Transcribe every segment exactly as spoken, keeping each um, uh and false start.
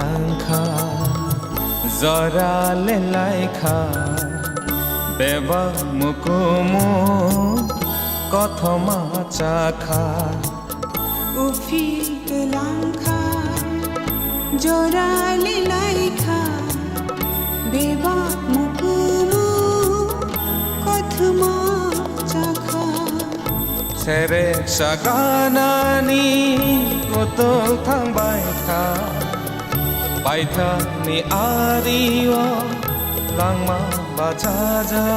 Langkha, jora le laikha, bebak mukumu kothoma chakha. Uphil kwlangkha, jora le laikha, bebak mukumu kothoma chakha. Serek saganani kutung thangbai kha, paithakni ario langma bachaja.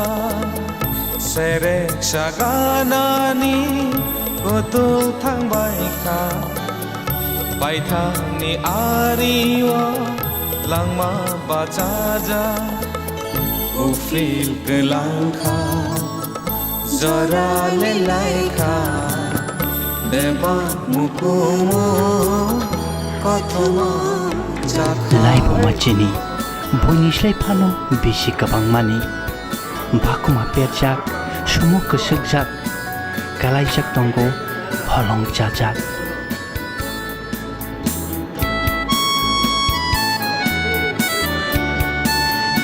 Serek saganani kutung thangbai kha, paithakni ario langma bachaja. Uphil kwlangkha, jora le laikha, bebak mukumu kothoma chakha. Laibuma chini, buini slai phano bisi kwbangmani. Bakuma perjak, sumo kwswkjak, kalaijak tongo, holong chajak.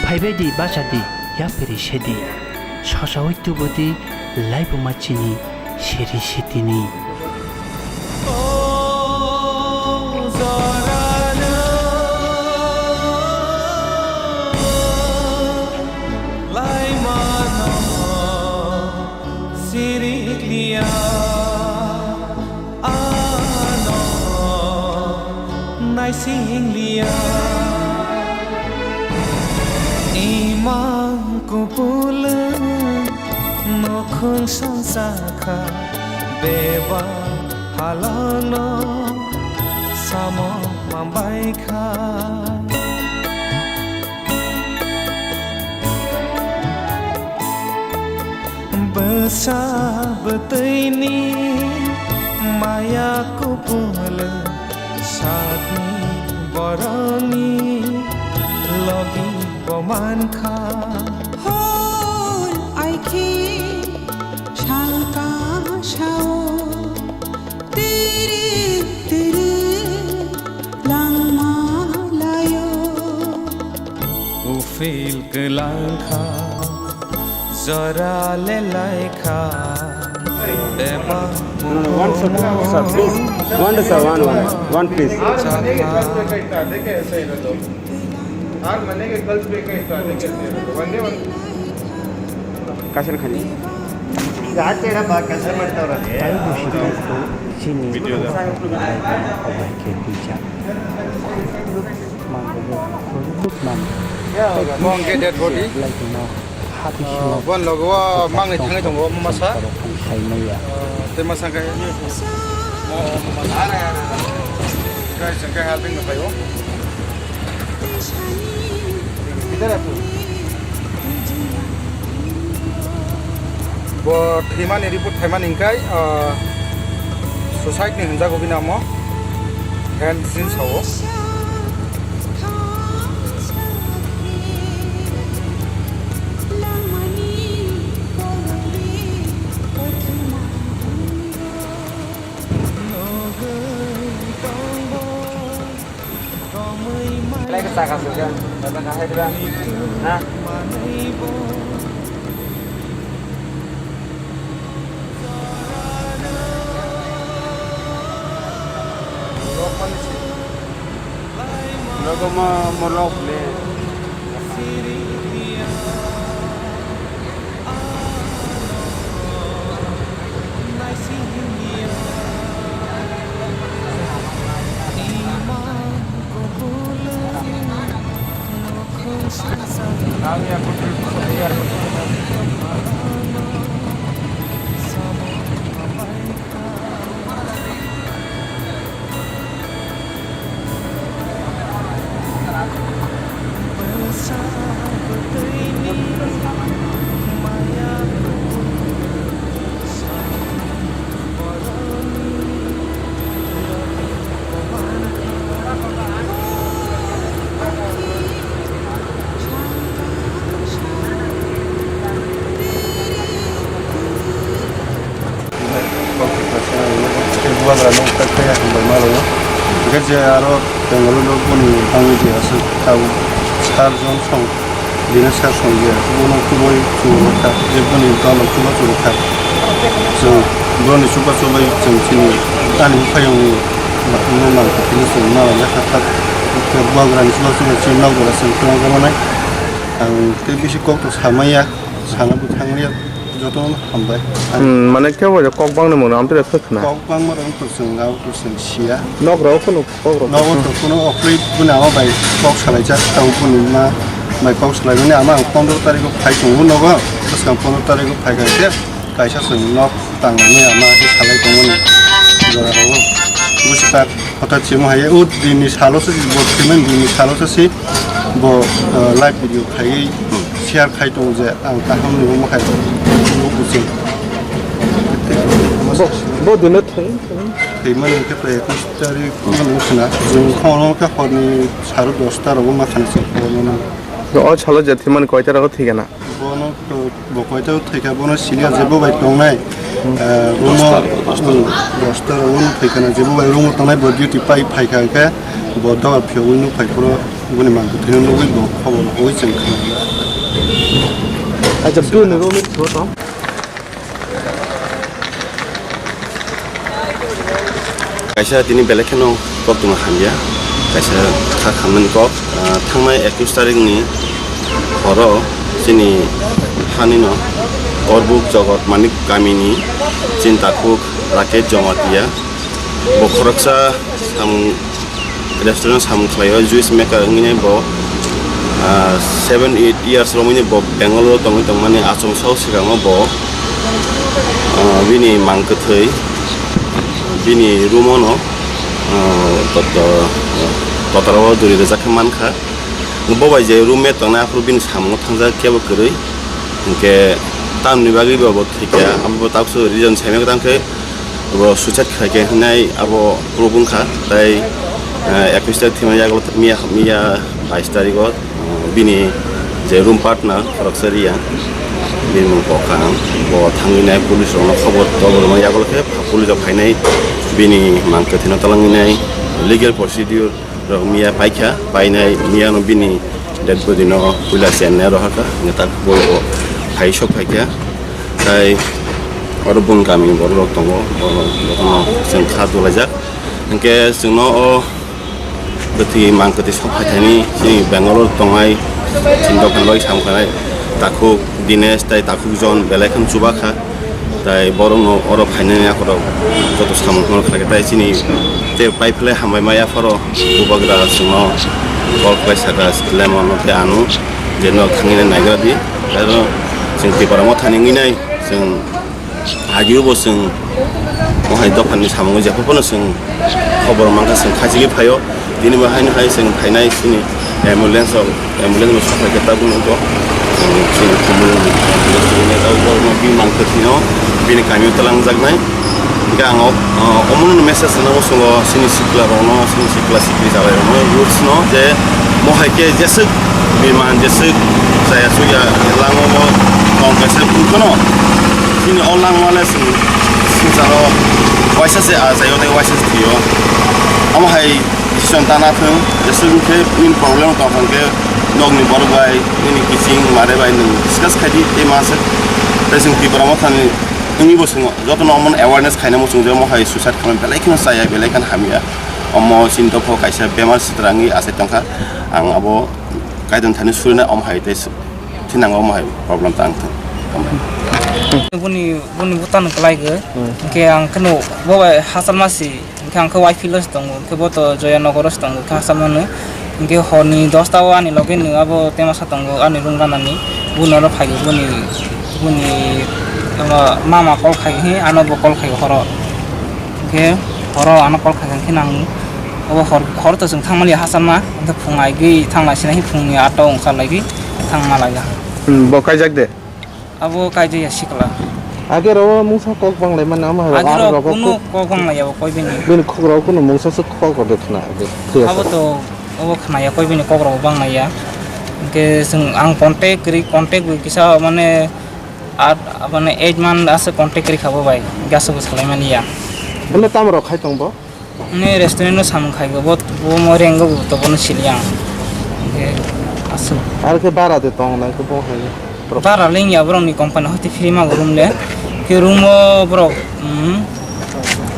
Phaibai di, bacha di, yapiri se di, sosaui tubu di, laibuma chini, siri sitini. Laimano sirikliya. Ano naising liya, imang kupulung nukhung songsa kha, beba halano samo mambai kha. Bwsa bwtwini maya kupulung sakni borokni logi bo mankha. Hor aikhe salka sao. Tiri tiri langma layo. Uphil kwlangkha, jora le laikha. Beba No, no, one second, sir, please. One, sir, one, one, one, please. Chakha. Kaisa khani. Tayo busi kaito chini obai khe twijak. Mango bo khuluk man. Bo hwnkhe dead body. Lai tongno ha bisingo. Bon logo o mangni thangwi tongo masa. Sai maya. Tei masa khe. Guys, hwnkhe helping no phaio. Bo thwimani report phaimani hwnkhe, ah, suicide ni hwnjago bini amo. Hand sin sao. Lai ka chaka sujak, kata kahai dra, na? Logo mo, mo log le. Bubagra nung tak kaya hambai malo. Gaje aro Jangalo no boni bangwi je aswk tao sar jon song, bini sar song je bono kubui chubui kha, je boni dolo chuba chuba kha. Chwng boni chuba chubai chwng chini ani buphayungni ma-, no mang kha, tini chwng mala jakha kha. Bubagrani chuba chuba chini nokjora chwng kwlangjamanai. Ang tei bisi kok to samaya, sana bo thangriya. Jotono hambai. Hmm, mane khe bo kok bangni mano amtwi rw khna. Kok bangma rok to chwng, abo to chwng siya. Nok rok phano kok rok. Nogo to phano okhli buni ama bai kok salaijak, tamo buni ma bai kok salaimani ama ang pondro tarikh o phai tongo nogo, bwskang pondro tarikh o phai kha khe kaisa chwng nok tangnani ama khe salai tongmani jora rogo. Bwswk tak. Hothat simo hai, o dinni salo se bo thwimani dinni salo se si bo, eh, live video khaiwi share khai tongo je ang kaham ni omo khai tongo, bo kuching. Bo, bo dino thwi, thwi. Thwimani hwnkhe to ekush tarikh mano wngkhwna, chwng khoroknw khe horni saro dosta rogo ma khana se khoroknw. O salo je thwimani koita rogo thwikana? Bono to bo koita thwikha, bono senior je bo bai tongnai, eh, room o, hmm, dosta rogo no thwikha na, je bo bai room o tongnai bo duty pai phaikha hwnkhe bo doga phiyogwi nuk phai phuru boni mang kwthwino nugwi bo khobor rwui chwng khna. Acha, bini room ni thwibo tong? Kaisa tini belai kheno koktwma hamya, kaisa kha khamnani kok. Ah, thangnai ekush tarikni horo chini hanino Korbuk Jogot Manik kamini chini takhuk Rakesh Jamatia, bo khoroksa samung, restaurant samung khlaio, juice maker wngwi bo, ah, seven eight years romwi bo Bangalore tongwi tongmani achomsa o swkang o bo, ah, bini mang kwthwi bini room o no, ah, to-, to-, totaro o duri rijak khe mankha. Bo bai je roommate tongnai aphuru bini samungo thangjak kebo kwrwi, hinkhe tamni bagwi bo thwikha, abo bo taksu reason saimang tangkhe bo suicide khaikhe hinwi abo proof wngkha. Tai, ah, ekush tarik thwimani yagulo miya, miya bais tarigo, ah, bini je room partner khoroksa Riya, bini mung Kokha, bo thangwi nai police rokno khobor tobor rwmani yagulo khe police rok phainai bini mang kwthwino twlangwi nai legal procedure rok miya paikha, painai miyano bini dead body no puila Chennai rohorkha, hinkhe tak bo phai sok phaikha, tai oro boni kamini borok rok tongo, borok rokno chwng kha dolaijak, hinkhe chwngno o kwthwi mang kwthwi sok phaithani chini Bangalore tongnai chini dophani bagwi samkhanai takhuk Dinesh tai takhuk John belai kheno chubakha. Tai borokno oro phainani akhoro joto samung tangma khlai khe, tai chini tei pai phle hambai maya phoro bubagra chwngno call khlai saka, lemon no tei ano je no thangwi nai naigra di. Aro chwng Tipra Mothani wngwi nai, chwng agio bo chwng mohai dophani samung jepho phano chwng khobor mankha, chwng khachigwi phaio. Tini bo haino hai chwng phainai chini ambulance rok, ambulance rok sokphaikhe tabuk nugo. Chwng chini khumui ambulance rok tabuk borokno bini mang kwthwino bini kamio twlangjaknai. Hinkhe ang o, o, omono message rwna muchungo chini sikla rokno, chini sikla sikli jalai rokno youths no je mohai khe jeswk biman jeswk chaya chuya langmao tong kaisa phano chini o langmale chwng swngcharo waisa se achaio tei waisa se thwio. Omo hai Decision ta na thung, jeswk wngkhe nini problem tong kha khe nokni borok bai, nini kiching mare bai nwng discuss khai di tei ma swk. Tei chwng Tipra Mothani wngwi bo chwng jotono omo awareness khaina muchung je omo hai suicide khaimani belai kheno chaya, belai kheno hamya. Omo chini dopha o kaisa bemar sitra wngwi achai tong kha. Ang abo kaitor thani surina omo hai tei thinango omo hai problem ta wng thung. Boni, boni bwtano kwlai khe, hmm, hinkhe ang kheno bo bai hachal masi. Hinkhe ang khe Y P L o se tongo, hinkhe bo to Joyanagar o se tongo, khe hachal mano. Hinkhe horni dosta o ani loge no abo tema sa tongo, ani room ganani. Bo noro phai boni, boni ama mama call khai hi, ano bo call khai horo. Hinkhe horo ano call khai hinkhe nang abo hor, hor to chwng thangmani hachal ma, hinkhe phung aigwi thangna sina hi phungni aat o wngsa laigwi thangma laiga. Hmm, bo kaijak de? Abo kaijaya sikla. Age ro mungsa kok banglai mani ama hai age aro ro rogo kunu kok, kok banglai abo koi bini. Bini kok ro kunu mungsa se kok ro de khna age. Abo to abo khna ya koi bini kok ro banglai ya. Hinkhe chwng ang contact ri, contact ri kisa mane at mane eight month ase contact ri kha bo bai. Hinkhe aswk salai mani ya. Ene tam ro khai tong bo? Ni restaurant no samung khai bo, bo mo reng go to bono sili ang. Hwnkhe aswk. Ar khe bara de tong nai khe bo hai. Bara ling ya borok ni company hoti free ma room le. Khe room o borok, um,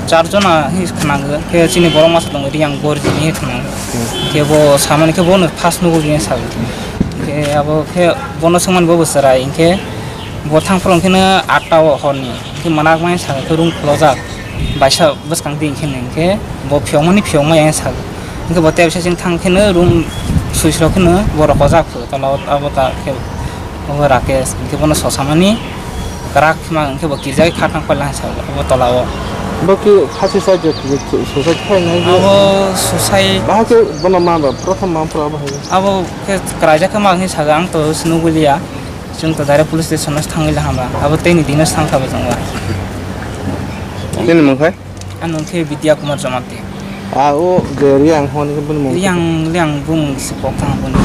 char jona hi khwnago. Khe chini borok masa tongo Riyang Gorji ni khwnago. Hmm. Khe bo samani khe bono first nugo bini sago. Khe abo khe bono swngmani bo bo chwrai hwnkhe bo thang phuru hwnkhe no atta o horni. Hwnkhe manak maya saka khe room khulojak, baisa bwskang di hwnkhe, hwnkhe bo phiyokmani phiyokma yang saka. Hwnkhe bo tei bisa chini thang kheno room switch rok kheno borok hojak phu tola o abo ta khe obo Rakesh hwnkhe bono sosamani kwrak khima hwnkhe bo kirijak kha thang paila saka abo tola o. Bo khe khasi sa je suicide khai nai je. Abo suicide. Bahai khe bono ma ba prothom ma phuru abo hai. Abo khe kwraijak khe ma hwnwi saka ang to nugwi liya. Chwng to direct police station no thangwi la hamba. Abo tei ni dino thang thabo chwng ba. Chini mung khai? Ano khe Vidya Kumar Jamatia. A o je Riyang hon khe bini mung. Riyang, Riyang bumung se pok thang boni.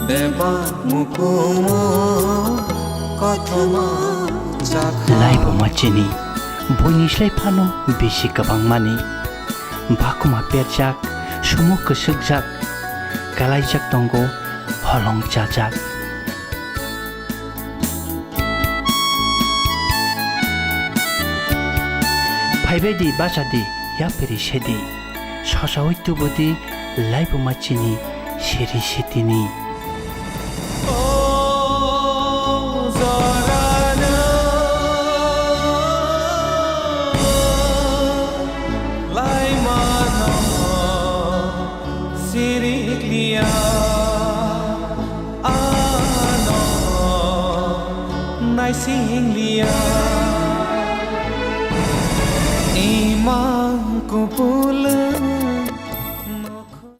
Bebak mukumu kothoma jakha. Laibo ma chini, buini slai phano bisi kwbang mani. Bakuma perjak, sumo kwswkjak, kalaijak tongo, holong chajak. Phaibai di, bacha di, yapri se di. Sosaui tubu di, laibo ma chini, siri sitini. O jorano laimano sirikliya, ano naisinglia. Imang kupu